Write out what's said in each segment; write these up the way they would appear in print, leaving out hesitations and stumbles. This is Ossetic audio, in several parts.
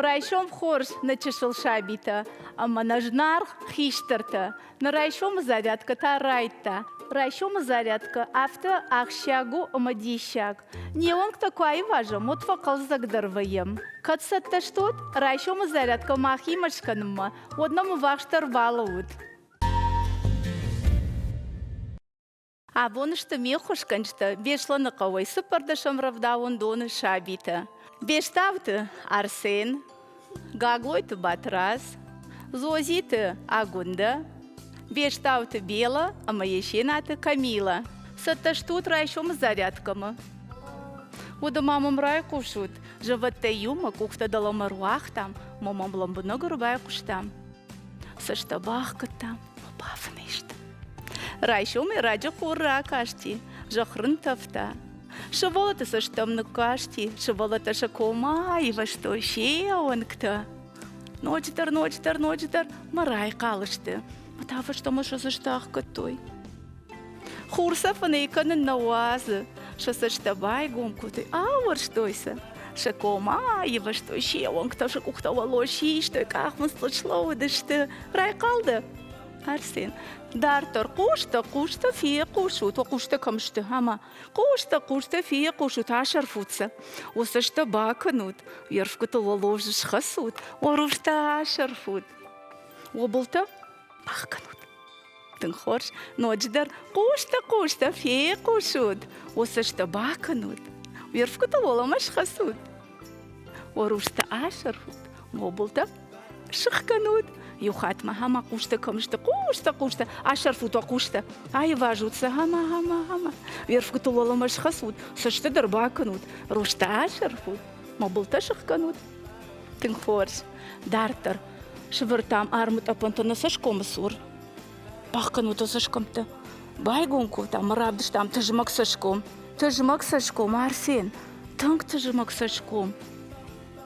Райсом хорз, нӕ чысыл сабитӕ ӕмӕ нӕ зынаргъ хистӕртӕ. Нӕ райсомы зарядкӕ та райдта. Райсомы зарядкӕ афтӕ ахсджиаг у ӕмӕ диссаг. Не уӕнгтӕ куы аивазӕм, уӕд фӕхъӕлдзӕгдӕр вӕййӕм. Кӕд цӕттӕ стут райсомы зарядкӕ махимӕ скӕнынмӕ, уӕд нӕм ӕввахсдӕр балӕуут. Абон сты ме ххуысгӕнджытӕ Беслӕны хъӕуӕй цыппӕрдӕсӕм рӕвдауӕндоны сабитӕ. Бестауты Арсен, Гаглойты Батрадз, Зозиты Агуындӕ, Бестауты Бела ӕмӕ Есенаты Камила. Цӕттӕ стут райсомы зарядкӕмӕ? Уӕдӕ ма мӕм райхъусут, зӕвӕттӕй иумӕ къухтӕ дӕлӕмӕ руагътам, мӕ мӕм лӕмбынӕг ӕрбайхъуыстам. Цӕстӕ бахгӕдтам, бафынӕй сты. Райсомӕй раджы хур ракасти, зӕхх рынтӕфта. Сывӕллӕтты цӕстӕм ныккасти, сывӕллӕттӕ сӕ коммӕ аивӕзтой се уӕнгтӕ. Ноджыдӕр, ноджыдӕр, ноджыдӕр мӕ райхъал сты. Мӕ та фӕстӕмӕ сӕ цӕстӕ ахгӕдтой. Хур сӕ фынӕй кӕнын нӕ уадзы, сӕ цӕстӕ байгом кодтой, аууӕрстой сӕ. Сӕ коммӕ аивӕзтой, се уӕнгтӕ сӕ къухтӕ уӕллой систой, къахфындзтыл слӕууыдысты. Райхъал дӕ? Арсен, дарддӕр хъустӕ, хъустӕ фехъусут, уӕ хъустӕ кӕм сты, ӕмӕ хъустӕ, хъустӕ фехъусут, асӕрфут сӕ. Уӕ цӕстӕ бакӕнут, уе рфгуытыл уӕ лозы схӕцут, уӕ рустӕ асӕрфут, уӕ былтӕ бахгӕнут. Тынг хорз. Ноджыдӕр хъустӕ, хъустӕ фехъусут, уӕ цӕстӕ бакӕнут, уе рфгуытыл уӕлӕмӕ схӕцут, уӕ рустӕ асӕрфут, уӕ былтӕ сыхгӕнут. Иу хатт ма хӕмӕ хъустӕ кӕм сты, хъустӕ, хъустӕ, асӕрфут уӕ хъустӕ, аивазут сӕ хӕмӕ, хӕмӕ, хӕмӕ. Уе рфгуытыл уӕлӕмӕ схӕцут, цӕстӕ дӕр бакӕнут, рустӕ асӕрфут, мӕ былтӕ сыхгӕнут. Тынг хорз. Дарддӕр сывӕрдтам армытъӕпӕнтӕ нӕ цӕсгомы цур. Бахгӕнут уӕ цӕсгӕмттӕ. Байгом кодтам ӕмӕ равдыстам тызмӕг цӕсгом. Тызмӕг цӕсгом, Арсен, тынг тызмӕг цӕсгом.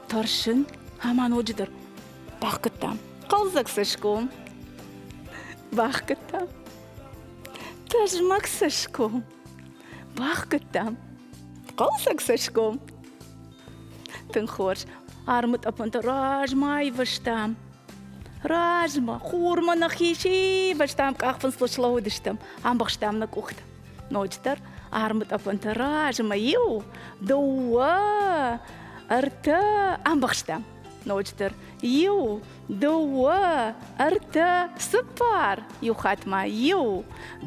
Тӕрсын ӕмӕ ноджыдӕр бахгӕдтам. Хъӕлдзӕг цӕсгом. Бахгӕдтам. Тызмӕг цӕсгом. Бахгӕдтам. Хъӕлдзӕг цӕсгом. Тынг хорз. Армытъӕпӕнтӕ размӕ айвӕзтам. Размӕ, хурмӕ нӕхи сивӕзтам, къахфындзтыл слӕууыдыстӕм, амбӕхстам нӕ къухтӕ. Ноджыдӕр армытъӕпӕнтӕ размӕ иу, дыууӕ, ӕртӕ, амбӕхстам. Ноджыдӕр иу, дыууӕ, ӕртӕ, цыппар. Иу хатт ма иу,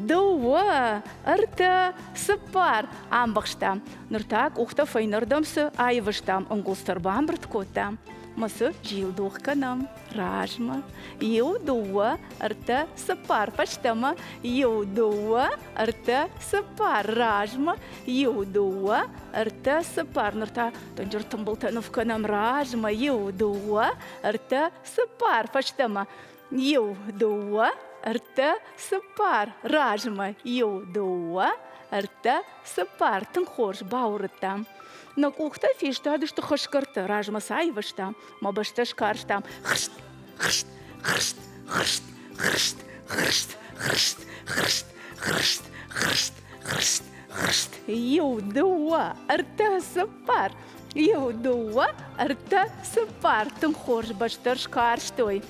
дыууӕ, ӕртӕ, цыппар. Амбӕхстам. Ныр та къухтӕ фӕйнӕрдӕм цы аивӕзтам, ӕнгуылдзтӕ ӕрбамбырд кодтам. Мӕ цы зилдух кӕнӕм размӕ. Иу, дыууӕ, ӕртӕ, цыппар фӕстӕмӕ. Иу, дыууӕ, ӕртӕ, цыппар размӕ. Иу, дыууӕ, ӕртӕ, цыппар. Ныр та дынджыр тымбылтӕ ныв кӕнӕм размӕ. Иу, дыууӕ, ӕртӕ, цыппар фӕстӕмӕ. Иу, дыууӕ, ӕртӕ, цыппар размӕ. Иу, дыууӕ, ӕртӕ, цыппар. Тынг хорз бауырыдтам. Нӕ къухтӕ фестадысты хӕсгӕрдтӕ, размӕ сӕ аивӕзтам, мӕ бӕстӕ скарстам. Хрст, хрст, хрст, хрст, хрст, хрст, хрст, хрст, хрст, хрст, хрст, хрст. Иу, дыууӕ, ӕртӕ, цыппар. Иу, дыууӕ, ӕртӕ, цыппар. Тынг хорз бӕстӕ скарстой.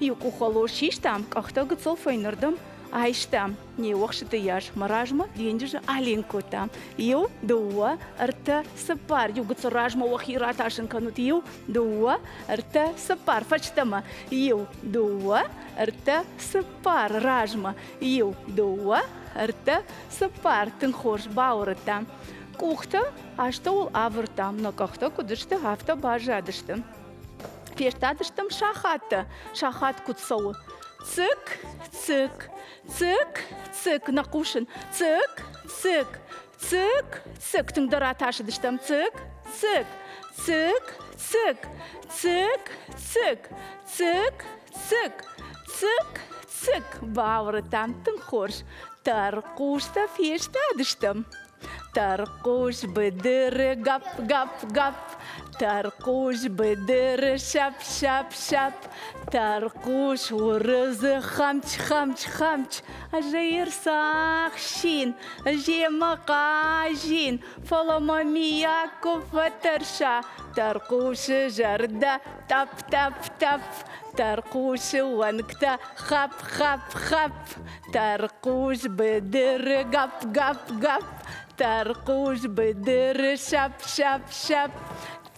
Иу къухвӕллой систам, къӕхтӕ гыццыл фӕйнӕрдӕм айстам. Не уӕхсыты йас мӕ размӕ денджызы аленк кодтам. Иу, дыууӕ, ӕртӕ, цыппар. Иу гыццыл размӕ уӕхи ратасын кӕнут. Иу, дыууӕ, ӕртӕ, цыппар. Фӕстӕмӕ. Иу, дыууӕ, ӕртӕ, цыппар. Размӕ. Иу, дыууӕ, ӕртӕ, цыппар. Тынг хорз бауырыдтам. Къухтӕ астӕуыл авӕрдтам, нӕ къӕхтӕ куыд сты, афтӕ баззадысты. Фестадыстӕм сахаттӕ. Сахат куыд цӕуы? Цык, цык, цык, цык, нӕ хъусын. Цык, цык, цык, цык. Тынгдӕр атасыдыстӕм. Цык, цык, цык, цык, цык, цык, цык, цык, цык, цык. Бауырыдтам тынг хорз. Тӕрхъустӕ фестадыстӕм. Тӕрхъус быдыры гӕпп-гӕпп-гӕпп. Тӕрхъус быдыры сӕпп-сӕпп-сӕпп, Тӕрхъус уырыдзы хӕмч-хӕмч-хӕмч. Ӕз ӕй ӕрцахсин, земӕ хъазин, фӕлӕ мӕ миййаг куы фӕтӕрса, Тӕрхъусы зӕрдӕ тъӕпп-тъӕпп-тъӕпп, Тӕрхъусы уӕнгтӕ хӕпп-хӕпп-хӕпп, Тӕрхъус быдыры гӕпп-гӕпп-гӕпп, Тӕрхъус быдыры сӕпп-сӕпп-сӕпп,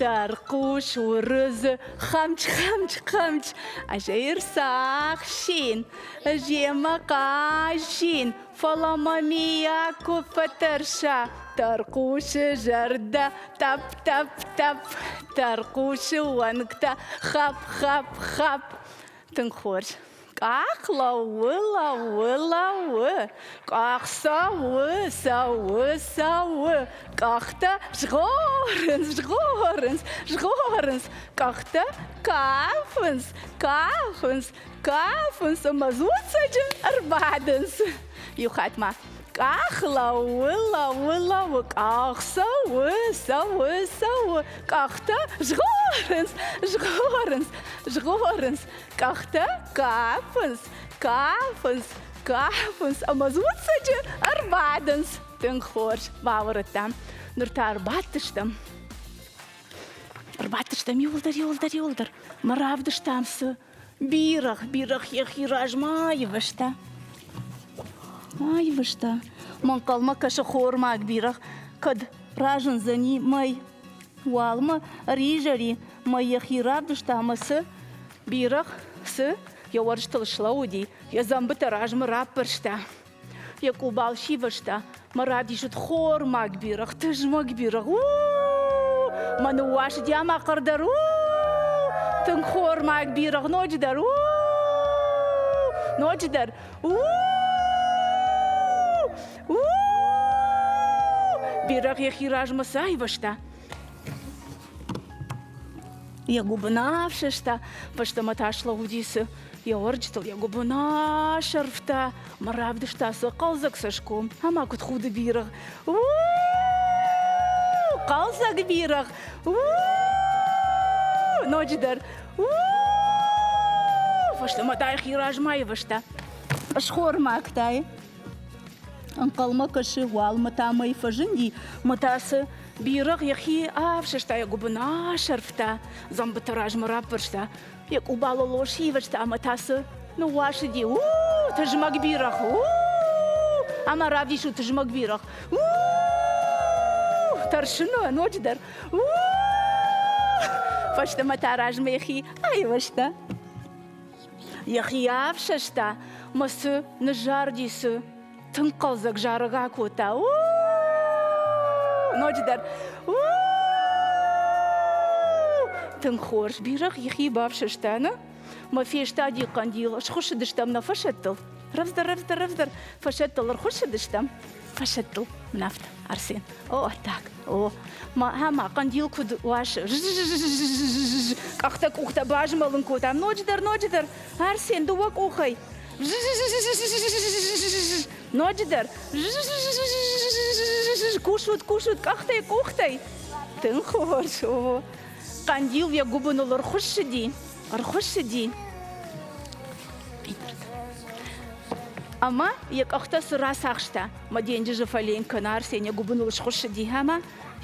Тӕрхъус уырыдзы хӕмч-хӕмч-хӕмч, Ӕз ӕй ӕрцахсин, земӕ хъазин, Фӕлӕ мӕ миййаг куы фӕтӕрса, Тӕрхъусы зӕрдӕ тӕпп-тӕпп-тӕпп, Тӕрхъусы уӕнгтӕ хӕпп-хӕпп-хӕпп. Тынг хорз. Къах лӕууы, лӕууы, лӕууы. Къах цӕуы, цӕуы, цӕуы. Къӕхтӕ згъорынц, згъорынц, згъорынц. Къӕхтӕ кафынц, кафынц, кафынц ӕмӕ дзуццӕджы ӕрбадынц. Иу хатт ма. Къах лӕууы, лӕууы, лӕууы, къах цӕуы, цӕуы, цӕуы. Къӕхтӕ згъорынц, згъорынц, згъорынц. Къӕхтӕ кафынц, кафынц, кафынц ӕмӕ дзуццӕджы ӕрбадынц. Тынг хорз бауырыдтам. Ныр та ӕрбадтыстӕм. Ӕрбадтыстӕм иуылдӕр, иуылдӕр, иуылдӕр. Мӕ равдыстам цы бирӕгъ, бирӕгъ йӕхи размӕ аивӕзта. Аивӕзта. Мӕ ӕнхъӕлмӕ кӕсы хормаг бирӕгъ, кӕд разындзӕни мӕй. Уалмӕ ӕризӕри мӕ йӕхи равдыста ӕмӕ цы? Бирӕгъ цы? Йӕ уӕрстыл слӕууыди, йӕ дзӕмбытӕ размӕ раппӕрста. Йӕ къубал сивӕзта, мӕ равдисут хормаг бирӕгъ, тызмӕг бирӕгъ. У-у-у! Мӕ ныууасыди ӕмӕ хъӕрдӕр. У-у-у! Тынг хормаг бирӕгъ, ноджыдӕр. У-у-у! Ноджыдӕр. У-у-у! У-у-у! Бирӕгъ йӕхи размӕ цы айвӕзта? Йӕ гуыбын афсӕста, фӕстӕмӕ та слӕууыди цы йӕ уӕрджытыл йӕ гуыбын асӕрфта мӕ равдыста цы хъӕлдзӕг цӕсгом ӕмӕ куыд худы бирӕгъ. У-у-у! Хъӕлдзӕг бирӕгъ! У-у-у! Ноджыдӕр! У-у-у! Фӕстӕмӕ та йӕхи размӕ айвӕзта. Схормӕгтӕй ӕнхъӕлмӕ кӕсы, уалмӕ та мӕй фӕзынди, мӕ та цы бирӕгъ йӕхи афсӕста, йӕ гуыбын асӕрфта, дзӕмбыты размӕ раппӕрста, йӕ къубалыл лос сивӕзта ӕмӕ та цы ныууасыди, у тызмӕг бирӕгъ, у ӕмӕ равдисут тызмӕг бирӕгъ, у тӕрсын ноджыдӕр, у фӕстӕмӕ та размӕ йӕхи аивӕзта. Йӕхи афсӕста мӕ цы ныззарди, цы тынг хъӕлдзӕг зарӕг акодта. Ноджыдӕр тынг хорз бирӕгъ йӕхи бафсӕста, нӕ? Мӕ фестади хъӕндил, схуыссыдыстӕм нӕ фӕсӕдтыл. Рӕвдздӕр, рӕвдздӕр, рӕвдздӕр, фӕсӕдтыл ӕрхуыссыдыстӕм. Фӕсӕдтыл, мын афтӕ, Арсен. О, так, о. Ма, ӕмӕ хъӕндил куыд уасы. Къӕхтӕ къухтӕ базмӕлын кодтам. Ноджыдӕр, ноджыдӕр. Арсен, дыууӕ къухӕй. Ноджыдӕр. Кусут, кусут къӕхтӕй, къухтӕй. Тынг хорз, о. Хъӕндил йӕ гуыбыныл ӕрхуыссыди, ӕрхуыссыди. Ӕмӕ йӕ къӕхтӕ цы рацахста, мӕ денджызы фӕленк кӕны Арсен йӕ гуыбыныл схуыссыди ӕмӕ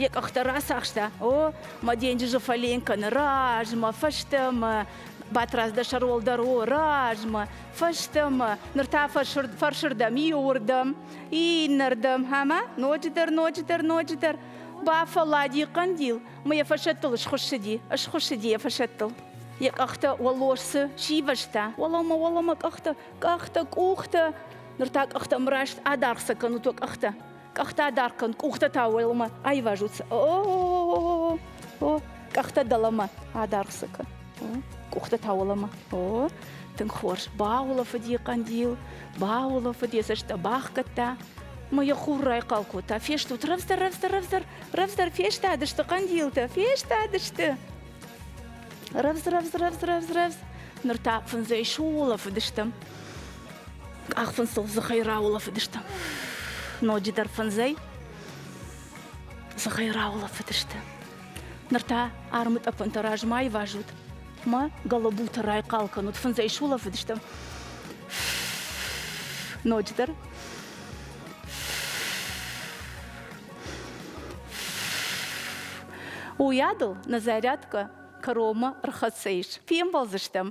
йӕ къӕхтӕ рацахста. О, мӕ денджызы фӕленк кӕны размӕ, фӕстӕмӕ. Батрадз дӕ сӕр уӕлдӕр о, размӕ, фӕстӕмӕ. Ныр та фӕрсырдӕм, иуырдӕм, иннӕрдӕм ӕмӕ ноджыдӕр, ноджыдӕр, ноджыдӕр. Бафӕллади хъӕндил, мӕ йӕ фӕсӕттыл схуыссыди, схуыссыди йӕ фӕсӕттыл. Йӕ къӕхтӕ уӕллосы сивӕзта, уӕлӕмӕ, уӕлӕмӕ къӕхтӕ, къӕхтӕ, къухтӕ. Ныр та къӕхтӕм раст адаргъ сӕ кӕнут уӕ къӕхтӕ. Къӕхтӕ адаргъ кӕн, къухтӕ та уӕлӕмӕ айвазут сӕ. О, о, къӕхтӕ дӕлӕмӕ адаргъ сӕ кӕн. Къухтӕ та уӕлӕмӕ. О, тынг хорз. Баулӕфыди хъӕндил, баулӕфыд, йӕ цӕстӕ бахгӕдта. Мӕ йӕ хур райхъал кодта. Фестут, рӕвдздӕр, рӕвдздӕр, рӕвдздӕр, рӕвдздӕр фестадысты хъӕндилтӕ, фестадысты. Рӕвдз, рӕвдз, рӕвдз, рӕвдз, рӕвдз. Ныр та фындзӕй сулӕфыдыстӕм. Къахфындзыл дзыхӕй раулӕфыдыстӕм. Ноджыдӕр фындзӕй дзыхӕй раулӕфыдысты. Ныр та армытъӕпӕнтӕ размӕ айвазут мӕ гӕлӕбутӕ райхъал кӕнут, фындзӕй сулӕфыдыстӕм. Ноджыдӕр. Уыйадыл нӕ зарядкӕ кӕронмӕ ӕрхӕццӕ ис. Фембӕлдзыстӕм.